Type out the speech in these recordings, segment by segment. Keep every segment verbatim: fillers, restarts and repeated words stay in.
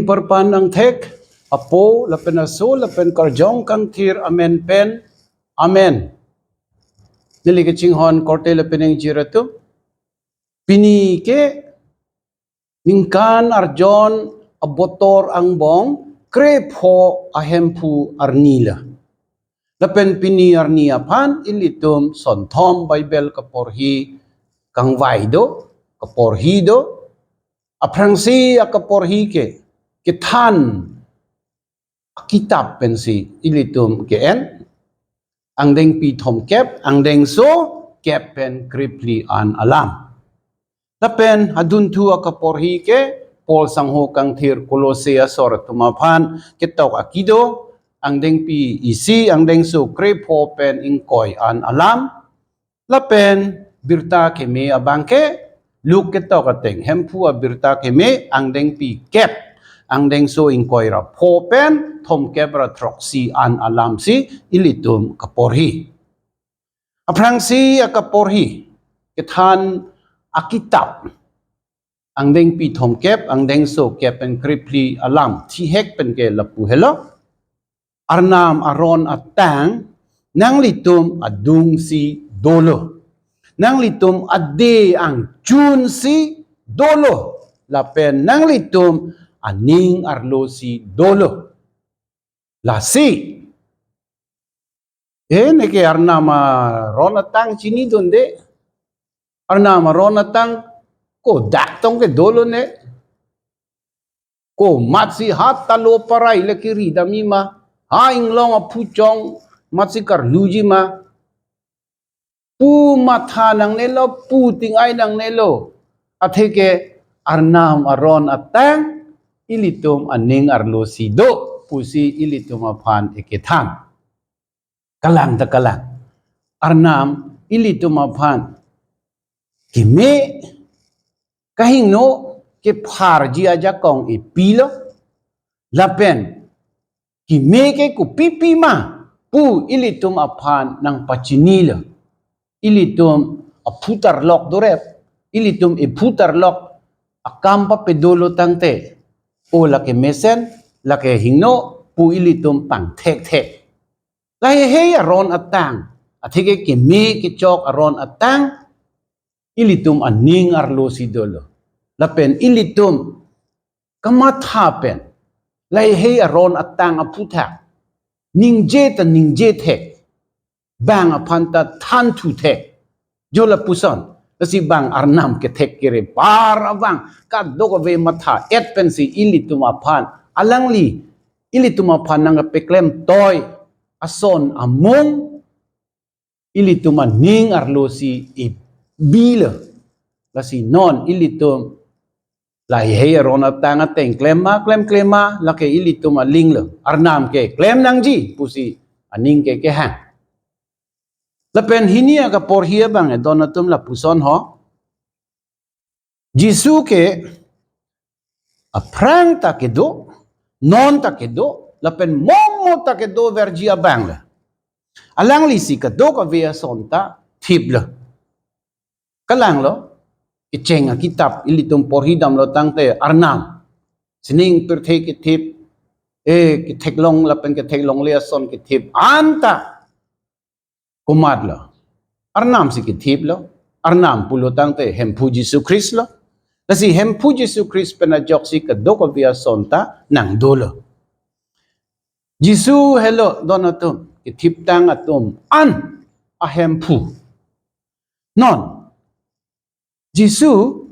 Parpan angthek, Apo lapen Aso lapen Karjong Kangthir amen pen. Amen. Neli kachinghon korte lapen ingjir atum. Pini ke ningkan arjon abotor angbong krepho ahemphu arni lo. Lapen pini arni aphan ilitum sonthom Bible kaporhi kangvai do, kaporhi do. Aphrangsi akaporhi ke kethan akitap pensi ilitum ke-en, angdengpi thomkep, angdengso kep pen krephli an alam. Lapen adunthu akaporhi ke Paul sangho kangthir Kolose asor atum aphan ketok akido, angdengpi isi, angdengso krepho pen ingkoi an alam. Lapen birta keme abang ke Luk ketok ateng Hemphu abirta keme, angdengpi kep, angdengso ingkoi ra pho pen thomkep ra throksi an alamsi ilitum kaporhi. Aphrangsi akaporhi kethan akitap, angdengpi thomkep, angdengso kep pen krephli alam thihek pen ke lapu helo. Arnam aron atang nanglitum adungsi dolo. Nanglitum ade angchunsi dolo. Lapen nanglitum aning arlosi dolo. Lasi, eh, neke Arnam aron atang chinidunde. Arnam aron atang kodak tong ke dolo ne. Komatsi ha talo parai le kiri damji ma, ha inglong aphuchong matsi karluji ma, pu matha nangnelo, pu ting-ai nangnelo. Atheke Arnam aron atang ilitum aning arlosi do pusi ilitum aphan ekethan. Kalang ta kalang. Arnam ilitum aphan keme, kahingno kepharji ajakong epilo. Lapen keme ke kopipi ma pu ilitum aphan nangpachinilo. Ilitum aphutarlok dorep, ilitum ephutarlok akam papedolo tangte, o lake mesen, lake hingno pu ilitum pangthekthek. Lahei aron atang, atheke keme kechok aron atang ilitum aning arlosi dolo. Lapen ilitum kamatha pen lahei aron atang aphuthak ningje ta ningje thek, bang aphan ta thanthu thek. Jo lapuson, lasi bang Arnam kethek kere par abang kadokave matha-et pensi ilitum aphan, alangli ilitum aphan nangpeklem toi ason amung ilitum aning arlosi ibilo. Lasi non ilitum lahei aron atang ateng klem ma, klem klem ma, lake ilitum alinglo. Arnam ke klem nangji pusi aning ke kehang. Lapen hini akaporhi abang edon atum lapuson ho. Jisu ke aphrang ta kedo, non ta kedo, lapen momo ta kedo verji abang le. Alanglisi kadokave ason ta thiplo. Kalanglo, kecheng akitap ilitum porhi damlo tangte Arnam, sining pirthe kethip, eh, ketheklong lapen ketheklongle ason kethip anta komatlo? Arnamsi kethiplo. Arnam pulo tangte Hemphu Jisu Christ lo. Lasi Hemphu Jisu Christ pen ajoksi kadokave ason ta nangdolo. Jisu helo don atum, kethiptang atum an ahemphu. Non, Jisu,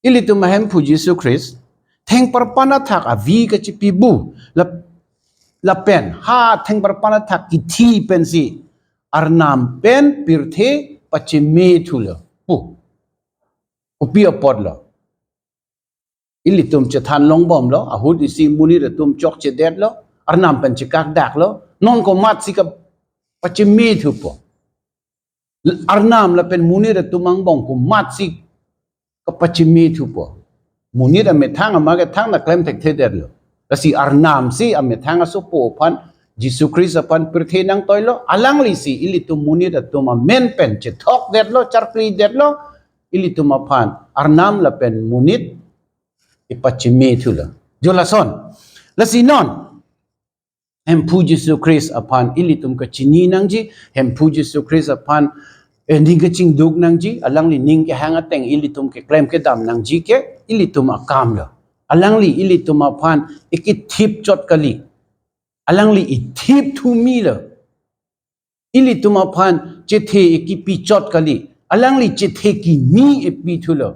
ilitum ahemphu Jisu Christ, thengparpan athak avi kachipibu, lap-, lapen ha thengparpan athak kithi pensi Arnam pen pirthe pachime thulo pu. Kopi apotlo? Ilitum chethan longbomlo, ahut isi monit atum chokchedetlo, Arnam pen chekakdaklo, non komatsi kapachime thupo? Arnam lapen monit atum angbong komatsi kapachime thupo? Monit amethang ama kethang ta klem thekthedetlo. Lasi Arnamsi amethang asopo aphan, Jisu Christ aphan pirthe nangtoilo, alanglisi ilitum monit atum amen pen chethokdetlo, charklidetlo, ilitum aphan Arnam lapen monit ipachime thulo. Jo lason. Lasi non Hemphu Jisu Christ aphan ilitum kachini nangji, Hemphu Jisu Christ aphan, eh, ning kachingduk nangji, alangli ning kehang ateng ilitum keklem kedam nangji ke ilitum akam lo. Alangli ilitum aphan ikithip chot kali. Alangli ithip thumi lo. Ilitum aphan chethe ikipi chot kali. Alangli chethe kimi ipi thulo.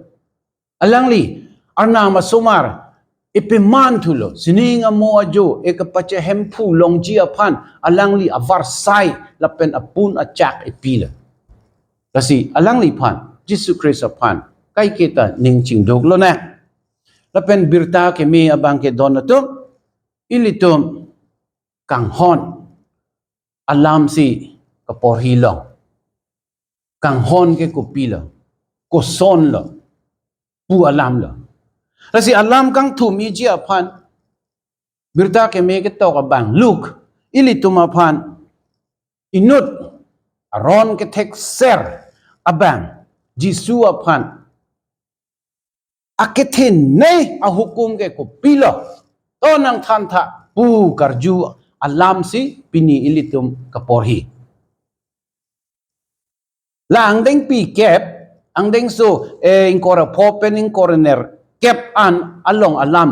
Alangli Arnam asomar ipeman thulo. Sining amo ajo ikapachehemphu longji aphan alangli avarsai lapen apun achak ipilo. Lasi alangliphan, Jisu Christ aphan kaiketa ning chingduk lonang. Lapen birta keme abang ke don atum, ilitum kanghon alam si kaporhi long. Kanghon ke kopilo, kosonlo, pu alam lo. Lasi alam kangthum iji aphan birta keme ketok abang Luke ilitum aphan inut aron kethekser abang Jisu aphan akethenei ahukum ke kopilo, to nangthan tha pu karju alam si pini ilitum kaporhi. La angdengpi kep, angdengso, eh, ingkoi ra pho pen ingkoi ra nerkep an along alam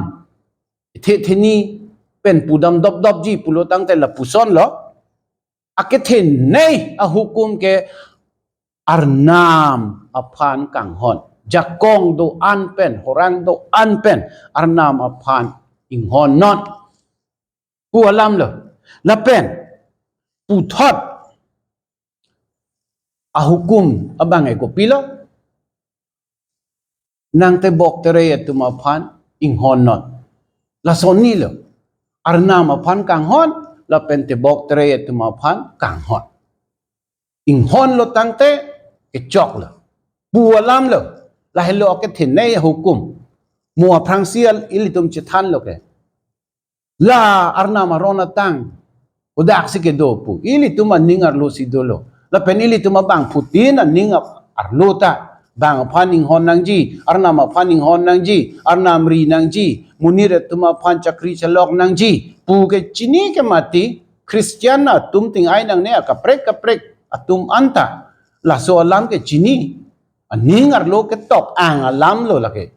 the theni pen pudam dopdopji pulo tangte lapuson lo. Akethenei ahukum ke Arnam aphan kanghon. Jakong do-an pen, horang do-an pen Arnam aphan inghonnon pu alam lo. Lapen puthot ahukum abang ke kopilo, nang tebok terei atum aphan inghonnon. Lason ni lo. Arnam aphan kanghon, lapen tebok terei atum aphan kanghon. Inghonlo tangte kechoklo. Pu alam lo. Lahelo akethenei ahukum. Mo aphrangsi al ilitum chethanlo ke. La Arnam aron atang kodaksi kedo pu. Ilitum aning arlo si dolo. Lapen ilitum abangphutin aning ap-, arlo ta. Bang aphan inghon nangji, Arnam aphan inghon nangji, Arnam ri nangji, monit atum aphan chakri chalok nangji pu kechini ke mati, Christian atum ting ai nangne akaprek kaprek atum anta laso alam kechini. Aning arlo ketok ang alam lo lake.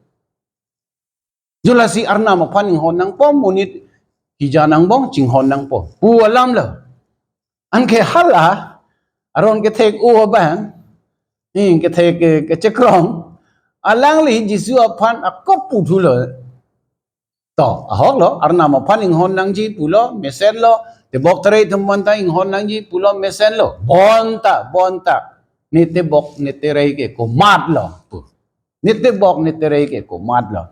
Jo lasi Arnam aphan inghon nangpo, monit kija nangbong chinghon nangpo pu alam lo. Anke hala aron kethek-o abang, ing kethek ke, kechekrong, alangli Jisu aphan akop pu thulo. To, ahok lo, Arnam aphan inghon nangji pulo, mesenlo, tebok terei atum bonta inghon nangji pulo, mesenlo, bonta, bonta, ne tebok ne terei ke komatlo pu. Ne tebok ne terei ke komatlo.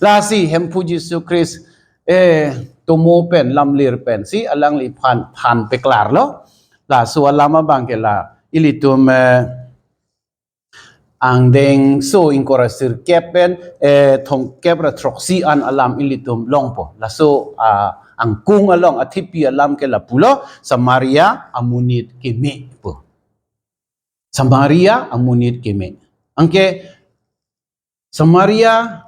Lasi Hemphu Jisu Christ, eh, tomo pen, lamlir pensi alangliphan than peklarlo. Laso alam abang ke la ilitum, eh, angdengso ingkoi ra sirkep pen, eh, thomkep ra throksi an alam ilitum longpo. Laso, ah, angkung along athipi alam ke lapulo, Samaria amonit keme pu. Samaria amonit keme. Anke Samaria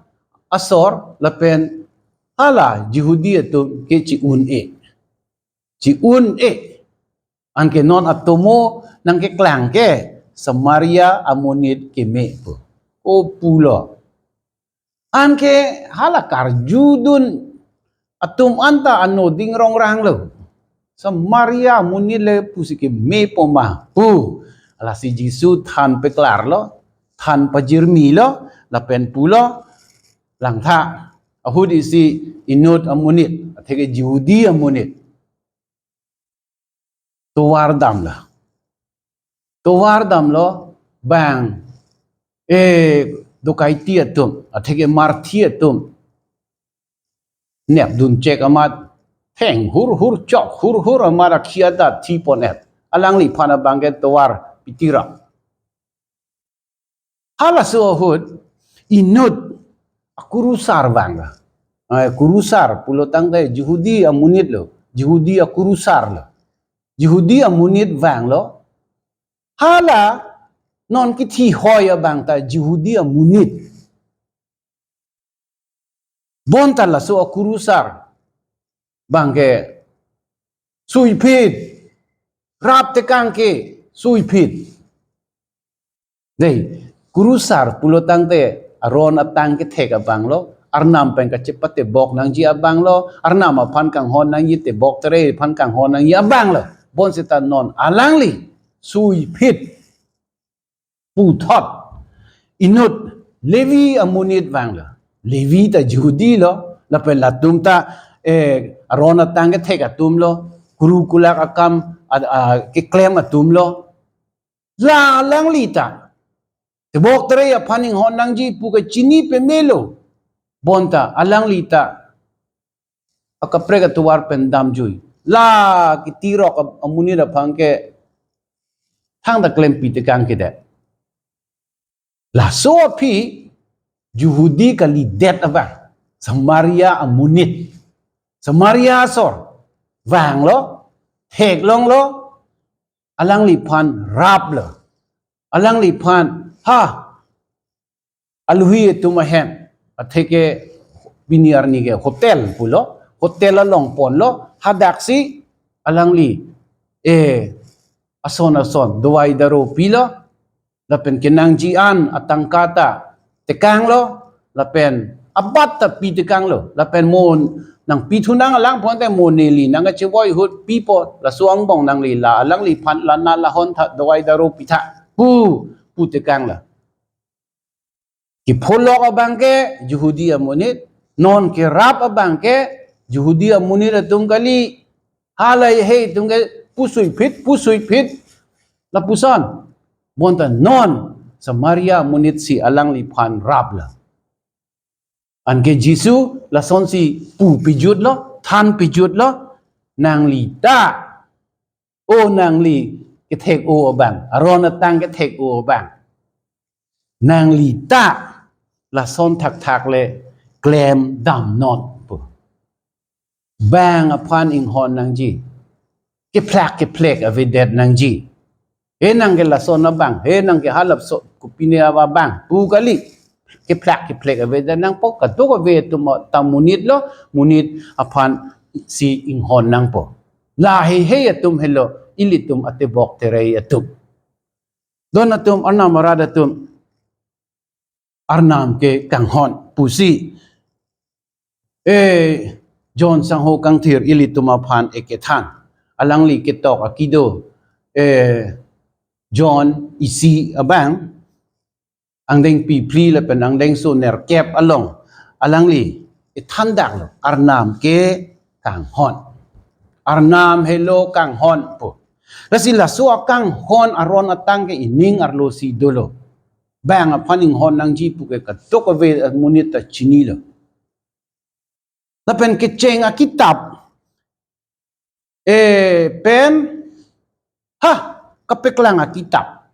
asor lapen hala Jihudi atum ke chi-un-e. Chi-un-e. Anke non atomo nangkeklang ke Samaria amonit keme pu. Kopulo. Anke hala karjudun atum anta ano ding rongranglo. Samaria amonit le pusi kemepo ma pu. Lasi Jisu than peklarlo, than pajirmilo, lapen pulo, langtha, ahut isi inut amonit, atheke Jihudi amonit tovar damlo. Tovar damlo bang, eh, dokaiti atum, atheke marthi atum nepdun chek amat, theng hurhur chok hurhur amat akhi adat thipon-et. Alangliphan abang ke tovar pitira. Halaso ahut inut akurusar vanglo. Eh, kurusar pulo tangte Jihudi amonit lo, Jihudi akurusar lo. Jihudi amonit vanglo. Hala non kithi hoi abang ta Jihudi amonit. Bonta laso akurusar abangke suiphit, rap tekang ke suiphit. Dei, kurusar pulo tangte aron atang kethek abanglo, Arnam pen kachepatebok nangji abanglo, Arnam aphan kanghon nangji, tebok tere aphan kanghon nangji abanglo. Bonseta non alangli suiphit puthot inut Levi amonit vanglo. Levi ta Jihudi lo, lapen latum ta, eh, aron atang kethek atum lo, kuru kulak akam a, a, keklem atum lo. La alangli ta tebok tere aphan inghon nangji pu kachini pemelo. Bonta alangli ta akaprek atovar pen damjui. La kitirok am-, amonit aphan ke thangta klempi tekang kedet. Laso aphi Jihudi kalidet abang, Samaria amonit, Samaria asor vanglo, theklonglo, alangliphan raplo, alangliphan, ha, aluhi atum ahem, atheke pini arni ke hotel pulo, hotel along ponlo, hadaksi alangli, eh, ason ason dawai daro pilo, lapen kenangji an atangka ta tekanglo, lapen abat ta pi tekanglo, lapen mo nangpithu nang alang pon te mo neli nangkachevoi ahut pipo, laso angbong nangli la alangliphan la na lahon tha dawai daro pitha pu, pu tekanglo. Kepholok abangke Jihudi amonit, non kerap abangke Jihudi amonit atum kali, halahei hei atum ke pusuiphit, pusuiphit, lapuson. Bonta non Samaria amonit si alangliphan raplo. Anke Jisu lasonsi pu pijutlo, than pijutlo, nangli ta, o nangli kethek-o abang, aron atang kethek-o abang, nangli ta lason thakthak le klem damnon pu. Bang aphan inghon nangji, kephlak kephlek avedet nangji. He nangke lason abang, he nangke halap so kopine abang pu kali, kephlak kephlek avedet nangpo, kadokave atum ta monit lo, monit aphan si inghon nangpo. Lahei hei atum helo, ilitum atebok tere atum. Don atum, Arnam arat atum, Arnam ke kanghon pusi, eh, John sangho kangthir ilitum aphan ekethan. Alangli ketok akido, eh, John isi abang, angdengpi phli lapen angdengso nerkep along, alangli ethandaklo, Arnam ke kanghon. Arnam helo kanghon pu. Lasi laso akanghon aron atang ke ining arlosi dolo. Bang aphan inghon nangji pu ke kadokave amonit ta chinilo. Lapen kecheng akitap, eh, pen, ha, kapeklang akitap,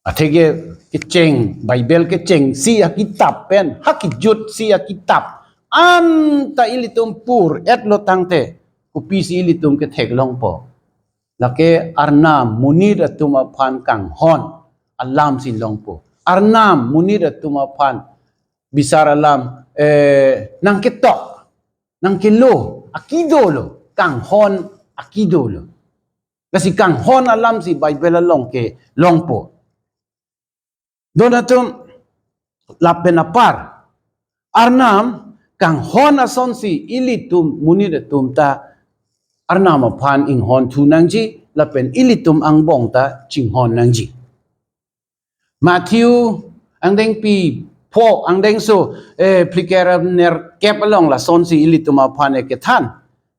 atheke kecheng, Bible kechengsi akitap pen, ha kijutsi akitap anta ilitum pur-etlo tangte, kopisi ilitum ketheklongpo? Lake Arnam monit atum aphan kanghon alamsi longpo. Arnam monit atum aphan bisar alam, eh, nangketok, nangkelo akidolo, kanghon akidolo. Lasi kanghon alamsi Bible along kelongpo. Don atum, lapen apar, Arnam kanghon asonsi ilitum monit atum ta Arnam aphan inghonthu nangji, lapen ilitum angbong ta chinghon nangji. Matthew angdengpi pho, angdengso, eh, phlikep nerkep along lasonsi ilitum aphan ekethan,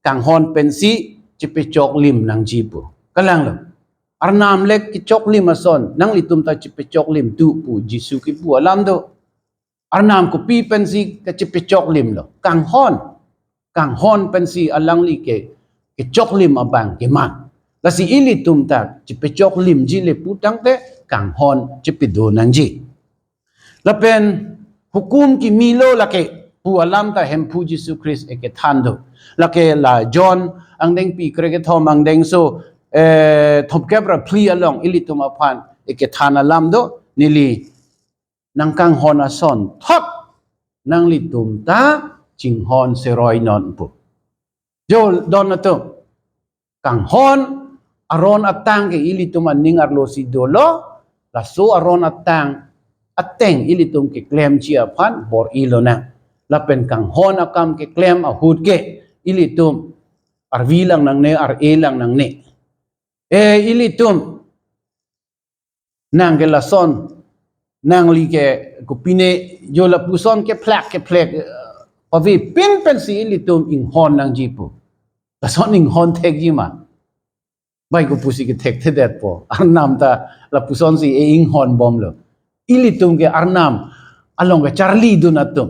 kanghon pensi chepechoklim nangji pu. Kalanglo. Arnam le kechoklim ason, nanglitum ta chepechoklimthu pu Jisu kipu alam do. Arnam kopi pensi kachepechoklimlo? Kanghon. Kanghon pensi alangli ke kechoklim abang keman. Lasi ilitum ta chepechoklimji le pu tangte kanghon chepedo nangji. Lapen hukum kimilo lake pu alam ta Hemphu Jisu Christ ekethan do. Lake la John angdengpi krekethom angdengso, eh, thomkep ra phli along ilitum aphan ekethan alam do, neli nangkanghon ason thot nanglitum ta chinghon seroi non pu. Jo don atum, kanghon aron atang ke ilitum aning arlo si dolo, laso aron atang ateng ilitum keklemji aphan bor-i lonang. Lapen kanghon akam keklem ahut ke ilitum arvi lang nangne, ar-e lang nangne. E ilitum, nang ke lason, nangli ke kopine, jo lapuson keplak keplek, eh, pavepin pensi ilitum inghon nangji pu. Lason inghon thekji ma? Bai kopusi kethekthedetpo. Arnam ta lapusonsi e-inghon bomlo. Ilitum ke Arnam along kacharlidun atum.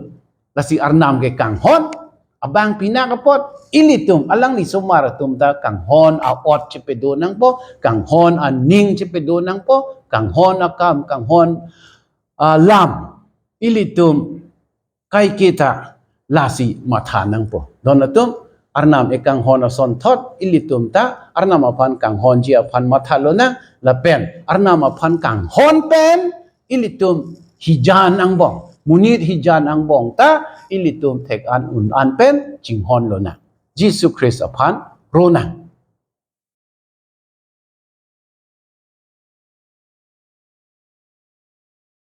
Lasi Arnam ke kanghon, abang pinak apot, ilitum, alangli osomar atum ta kanghon a-ot chepedo nangpo, kanghon aning chepedo nangpo, kanghon akam, kanghon alam, ilitum kaiketa lasi matha nangpo. Don atum, Arnam ekanghon asonthot, ilitum ta Arnam aphan kanghonji aphan matha lonang, lapen Arnam aphan kanghon pen ilitum hijan angbong, monit hijan angbong ta ilitum thek-an un-an pen chinghon lonang. Jisu Khristo aphan ronang.